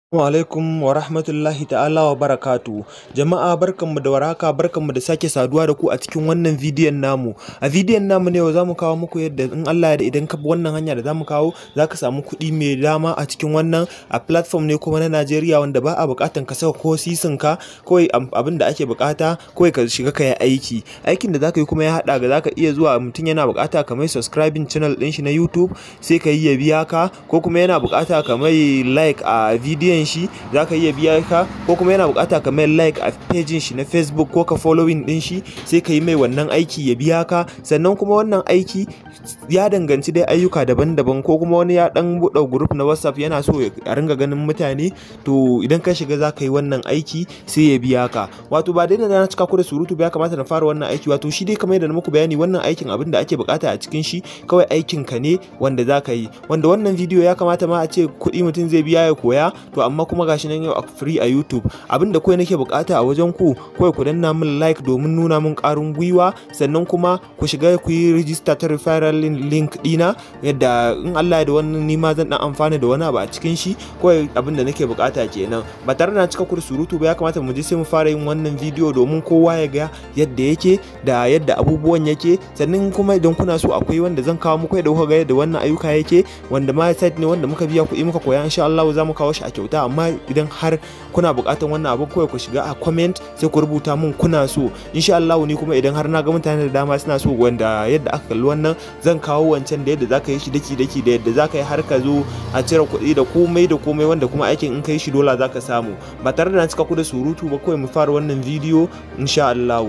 Assalamu alaikum wa rahmatullahi ta'ala wa barakatu. Jama'a barkanmu da warhaka, barkanmu da sake saduwa da ku a cikin wannan bidiyon namu. A bidiyon namu ne yau zamu kawo muku yadda in Allah ya da idan ka bi wannan hanya da zamu kawo, zaka samu kuɗi mai dama a cikin wannan a platform ne kuma na Najeriya wanda ba a buƙatan ka saka ko sisin ka, kawai abin da ake buƙata kawai ka shiga ka yi aiki. Aikin da zaka yi kuma ya haɗa ga zaka iya zuwa mutum yana buƙata ka mai subscribing channel ɗin shi na YouTube sai ka yi ya biya ka, ko kuma yana buƙata ka mai like a bidiyon shi zaka iya biya ka, ko kuma yana bukata ka mai like a page shi na Facebook ko ka following din shi sai ka yi mai wannan aiki ya biya ka. Sannan kuma wannan aiki ya danganci dai ayyuka daban-daban, ko kuma wani ya dan buɗe group na WhatsApp yana so a ringa ganin mutane, to idan ka shiga zaka yi wannan aiki sai ya biya ka. Wato ba dai na cika ku da surutu ba, ya kamata na fara wannan aiki. Wato shi dai kamar yadda na muku bayani, wannan aikin abin da ake bukata a cikin shi kawai aikin ka ne wanda zaka yi. Wanda wannan bidiyo ya kamata ma a ce kuɗi mutum zai biya ya koya, to amma kuma gashi nan yau a free a YouTube. Abinda kawai nake bukata a wajen ku, kawai ku danna min like domin nuna min karin gwiwa, sannan kuma ku shiga ku yi register ta referral link dina, yadda in Allah ya da wannan nima zan dan amfana da wani abu a cikin shi. Kawai abinda nake bukata kenan. Ba tare da na cika ku da surutu ba, ya kamata mu je sai mu fara yin wannan bidiyo domin kowa ya ga yadda yake da yadda abubuwan yake. Sannan kuma idan kuna so akwai wanda zan kawo muku yadda kuka ga yadda wannan ayyuka yake, wanda ma site ne wanda muka biya kuɗi muka koya, insha Allah za mu kawo shi a kyauta. Amma idan har kuna buƙatar wannan abu, kawai ku shiga a comment sai ku rubuta mun kuna so, insha Allah ni kuma idan har na ga mutane da dama suna so wanda yadda aka kalli wannan, zan kawo wancan da yadda zaka yi shi daki daki, da yadda zaka yi har ka zo a cire kuɗi da komai da komai, wanda kuma aikin in kai shi dola zaka samu. Ba tare da na cika ku da surutu ba, kawai mu fara wannan bidiyo insha Allah.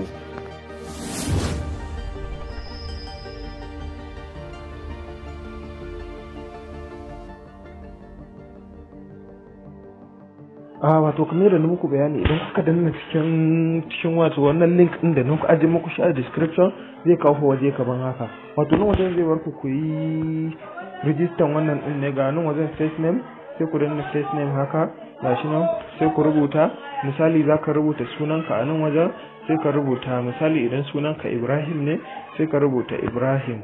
Wato kamar yadda na muku bayani, idan kuka danna cikin wato wannan link din da muka aje muku shi a description, zai kawo waje kaman haka. Wato nan wajen zai bar ku ku yi register wannan din ne. Ga nan wajen first name, sai ku danna first name haka, gashi nan sai ku rubuta. Misali zaka rubuta sunanka a nan wajen, sai ka rubuta misali idan sunanka Ibrahim ne, sai ka rubuta Ibrahim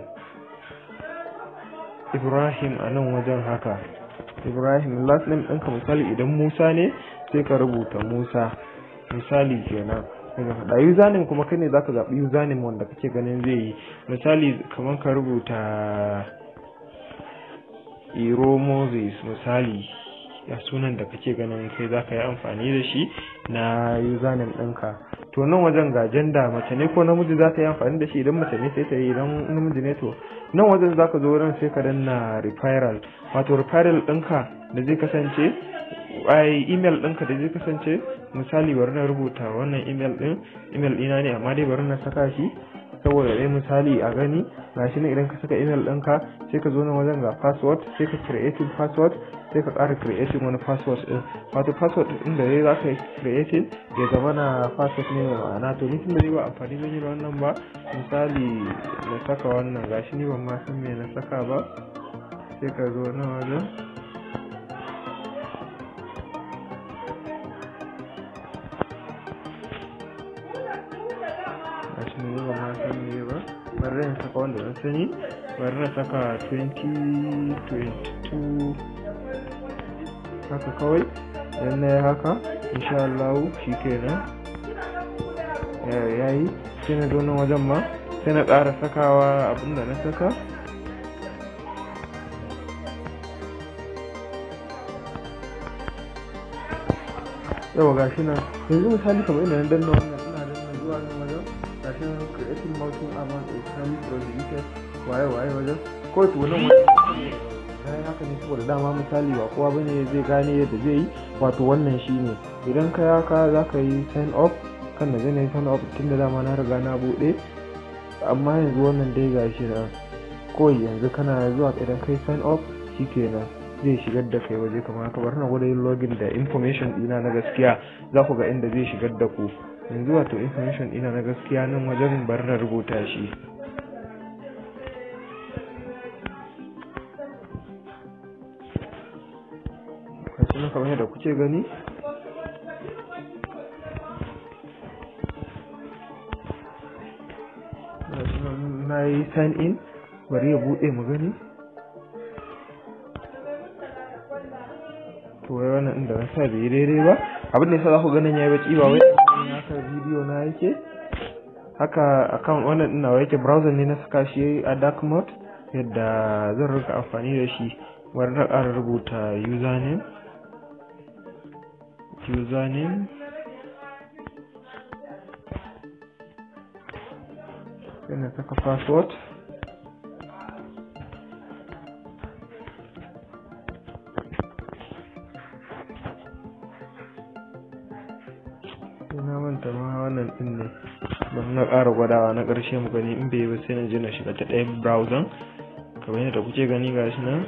a nan wajen haka, Ibrahim. Last name ɗinka misali idan Musa ne, sai ka rubuta Musa misali kenan. Daga faɗa username kuma kai ne zaka zaɓi username wanda kake ganin zai yi. Misali kamar ka rubuta Iro Moses misali, ya sunan da kake ganin kai zaka yi amfani da shi na username ɗinka. To nan wajen ga gender, mace ne ko namiji za ta yi amfani da shi, idan mace ne sai ta yi, idan namiji ne to nan wajen zaka zo wurin sai ka danna referral. Wato referral ɗinka da zai kasance, ai email ɗinka da zai kasance, misali bari na rubuta wannan email ɗin, email ɗina ne amma dai bari na saka shi saboda dai misali a gani. Gashi nan idan ka saka email ɗinka, sai ka zo nan wajen ga password, sai ka creating password, sai ka ƙara creating wani password ɗin. Wato password ɗin da dai za ka yi creating ya zama na password ne mai ma'ana. To ni tunda dai ba amfani zan yi da wannan ba, misali na saka wannan, gashi ni ban ma san me na saka ba, sai ka zo nan wajen gashi ni ban ma san me ba, bari na saka wanda na sani, bari na saka 2022 haka kawai. Idan na yi haka insha Allah shikenan yayi. Sai na zo nan wajen ma sai na ƙara sakawa abinda na saka. Yawa gashi nan yanzu misali kamar ina na danna wannan, ina danna zuwa nan wajen gashi nan creating mountain amount is highly prohibited waye waye wajen kawai. To nan wajen na yi haka ne saboda dama misali ba kowa bane zai gane yadda zai yi. Wato wannan shine idan ka haka za ka yi sign up, kan na zai sign up tun da dama na riga na buɗe. Amma yanzu wannan dai gashi nan kawai yanzu kana zuwa idan kai sign up shikenan zai shigar da kai waje kamar haka. Bari na gwada yin login da information ɗina na gaskiya, za ku ga inda zai shigar da ku yanzu. Wato information ɗina na gaskiya nan wajen bari na rubuta shi. Gashi nan kamar yadda kuke gani. Gashi nan na yi sign in, bari ya buɗe mu gani. To wai wannan inda na sa bai daidai ba. Abin da yasa za ku ga nan yayi baki, ba wai haka bidiyo na yake, haka account wannan din nawa yake. Browser ne na saka shi a dark mode yadda zan rika amfani da shi. Bari na ƙara rubuta username, sai na saka password. Sai na manta ma wannan din ne. Bari na ƙara gwadawa na ƙarshe mu gani, in bai yi ba sai na je na shiga ta ɗayan browser. Kamar yadda kuke gani gashi nan,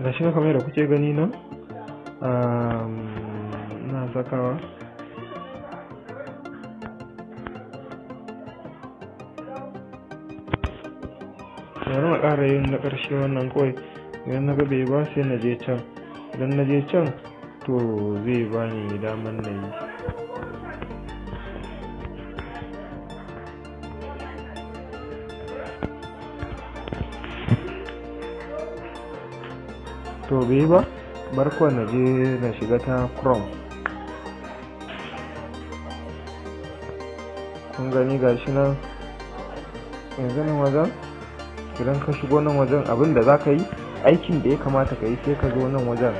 gashi nan kamar yadda kuke gani nan, ina sakawa. Bari na ƙara yin na ƙarshe wannan kawai. Idan na ga bai ba sai na je can. Idan na je can to zai bani daman na yi. To bai ba, bar kawai na je na shiga ta Chrome. Kun gani gashi nan yanzu nan wajen. Idan ka shigo nan wajen, abin da za ka yi, aikin da ya kamata ka yi, sai ka zo nan wajen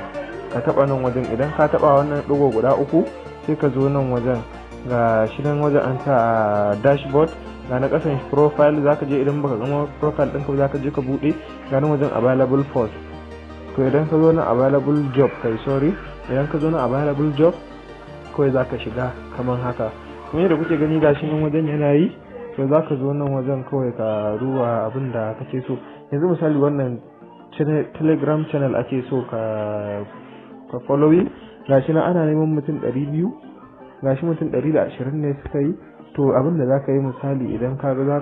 ka taɓa nan wajen. Idan ka taɓa wannan ɗigo guda uku, sai ka zo nan wajen, ga shi nan wajen an sa dashboard, ga na ƙasan profile. Za ka je idan baka gama profile ɗinka ba, za ka je ka buɗe. Ga nan wajen available post. To idan ka zo nan available job, kai sorry, idan ka zo nan available job, kawai za ka shiga kaman haka. Kuma yadda kuke gani gashi nan wajen yana yi. To za ka zo nan wajen kawai ka duba abin da kake so. Yanzu misali wannan Telegram channel ake so ka following. Gashi nan ana neman mutum 200, gashi mutum 120 ne suka yi. To abin da za ka yi, misali idan ka ga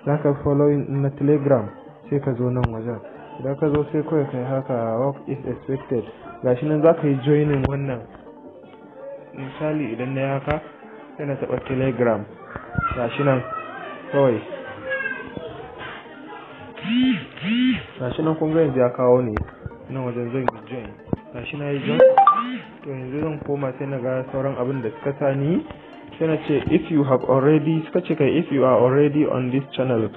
za ka following na Telegram, sai ka zo nan wajen. Idan ka zo sai kawai ka yi haka, work is expected. Gashi nan za ka yi joining wannan. Misali idan na yi haka, sai na taɓa Telegram, gashi nan kawai, gashi nan kun ga yanzu ya kawo ni nan wajen, zan yi join. Gashi na yi join. To yanzu zan koma sai na ga sauran abin da suka sa ni. Sai na ce if you have already, suka ce kai, if you are already on this channel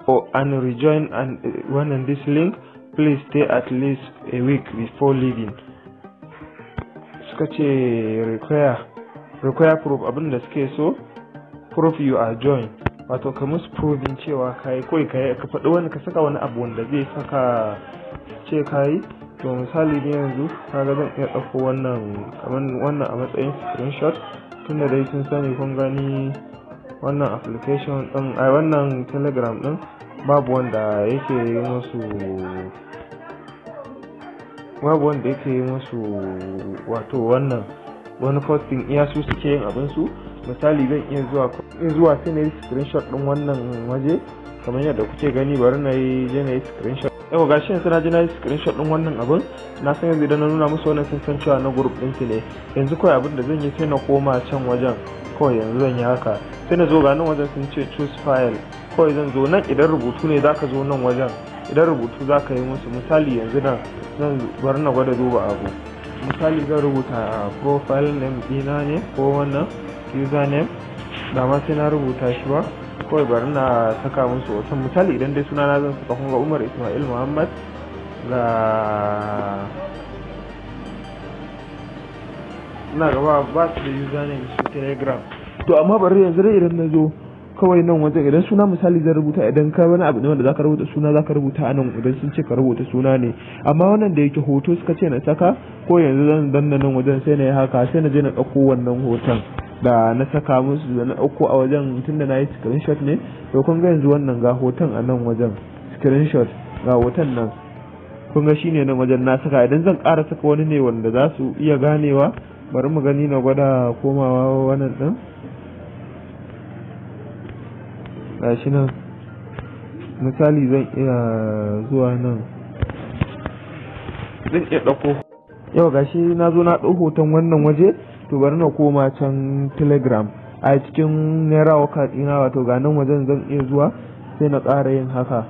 or and rejoin and one on this link, please stay at least a week before leaving. Suka ce require proof. Abin da suke so, proof you are joined, wato ka musu proving cewa kai kawai kai ka faɗi wani, ka saka wani abu wanda zai saka ce kai. To misali ne yanzu kaga zan iya ɗauko wannan, kamar wannan a matsayin screenshot, tunda dai sun sani. Kun gani wannan application ɗin, ai wannan Telegram ɗin, babu wanda yake yi musu, babu wanda yake yi musu wato wannan wani posting, iya su suke yin abin su. Misali zan iya zuwa sai na yi screenshot ɗin wannan waje kamar yadda kuke gani. Bari na yi je na yi screenshot. Yau gashi yanzu na je na yi screenshot ɗin wannan abin. Na san yanzu idan na nuna musu wannan, sun san cewa na group ɗin su ne. Yanzu kawai abin da zan yi, sai na koma can wajen. Kawai yanzu zan yi haka, sai na zo ga nan wajen sun ce choose file. Kawai zan zo nan. Idan rubutu ne zaka zo nan wajen, idan rubutu zaka yi musu. Misali yanzu nan zan bar na gwada duba abu. Misali zan rubuta profile name ɗina ne ko wannan username, ba ma sai na rubuta shi ba. Kawai bari na saka musu hoton. Misali idan dai sunana zan saka, kun ga Umar Ismail Muhammad, ga ina gaba ba su da username su Telegram. To amma bari yanzu dai idan na zo kawai nan wajen, idan suna misali zan rubuta, idan ka wani abu ne wanda zaka rubuta suna, zaka rubuta a nan idan sun ce ka rubuta suna ne. Amma wannan da yake hoto suka ce na saka, ko yanzu zan danna nan wajen, sai na yi haka, sai na je na ɗauko wannan hoton da na saka musu, da na ɗauko a wajen, tunda na yi screenshot ne. To kun ga yanzu wannan ga hoton a nan wajen, screenshot, ga hoton nan, kun ga shine nan wajen na saka. Idan zan ƙara saka wani ne wanda za su iya ganewa, bari mu gani, na gwada komawa wannan ɗin. Gashi nan, misali zan iya zuwa nan, zan iya ɗauko. Yau gashi na zo na ɗau hoton wannan waje. To bari na koma can Telegram a cikin naira waka ɗina, wato ga nan wajen zan iya zuwa sai na ƙara yin haka.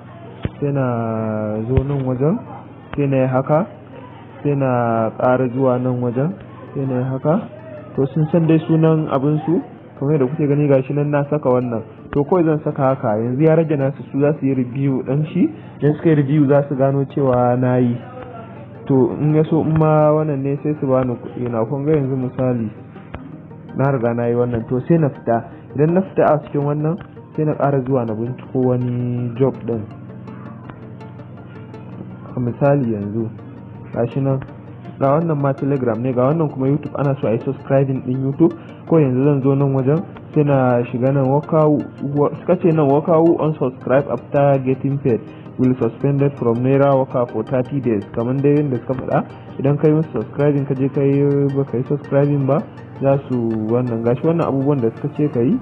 Sai na zo nan wajen, sai na yi haka, sai na ƙara zuwa nan wajen, sai na yi haka. To sun san dai sunan abin su, kamar yadda kuke gani gashi nan na saka wannan. To kawai zan saka haka, yanzu ya rage nasu, su za su yi review ɗin shi. Idan suka yi review za su gano cewa na yi. To in ya so in ma wannan ne sai su bani kuɗi na. Kun ga yanzu misali na riga na yi wannan, to sai na fita. Idan na fita a cikin wannan, sai na ƙara zuwa na binciko wani job ɗin. A misali yanzu gashi nan, ga wannan ma Telegram ne, ga wannan kuma YouTube, ana so a yi subscribing ɗin YouTube. Ko yanzu zan zo nan wajen, sai na shiga nan worker. Suka ce nan, "Worker who unsubscribe after getting paid will suspended from Naira Worker for 30 days." Kamar dai yadda suka faɗa, idan ka yi musu subscribing, ka je ka yi, ba ka yi subscribing ba, za su wannan. Gashi wannan abubuwan da suka ce ka yi,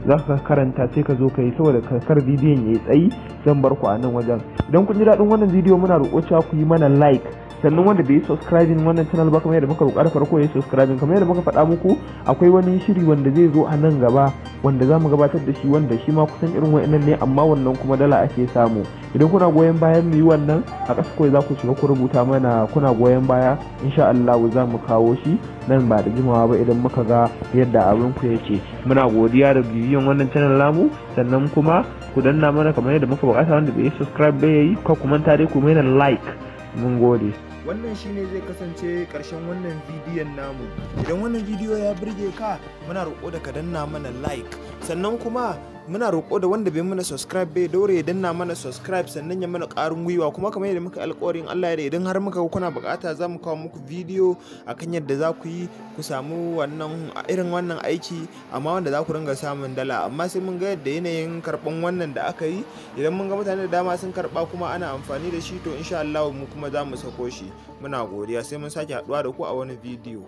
za ka karanta sai ka zo ka yi. Saboda kar bidiyon ya yi tsayi, zan bar ku a nan wajen. Idan kun ji daɗin wannan bidiyo, muna roƙo cewa ku yi mana like. Sannan wanda bai yi subscribing wannan channel ba, kamar yadda muka roƙa da farko, ya yi subscribing. Kamar yadda muka faɗa muku, akwai wani shiri wanda zai zo a nan gaba wanda za mu gabatar da shi, wanda shi ma kusan irin wa'annan ne, amma wannan kuma dala ake samu. Idan kuna goyon bayan mu yi wannan, a ƙasa kawai za ku shiga ku rubuta mana kuna goyon baya. Insha Allah za mu kawo shi nan ba da jimawa ba idan muka ga yadda abin ku yake. Muna godiya da bibiyan wannan channel namu. Sannan kuma ku danna mana kamar yadda muka bukata. Wanda bai yi subscribe ba yayi, ka ku manta dai ku mana like. Mun gode. Wannan shine zai kasance karshen wannan bidiyon namu. Idan wannan bidiyo ya burge ka, muna roƙo da ka danna mana like. Sannan kuma muna roƙo da wanda bai mana subscribe bai daure ya danna mana subscribe, sannan ya mana ƙarin gwiwa. Kuma kamar yadda muka alƙawarin, Allah ya da idan har muka kuna buƙata, za mu kawo muku bidiyo akan yadda za ku yi ku samu wannan irin wannan aiki, amma wanda za ku ringa samun dala. Amma sai mun ga yadda yanayin karɓan wannan da aka yi. Idan mun ga mutane da dama sun karɓa kuma ana amfani da shi, to insha Allah mu kuma za mu sako shi. Muna godiya, sai mun sake haɗuwa da ku a wani bidiyo.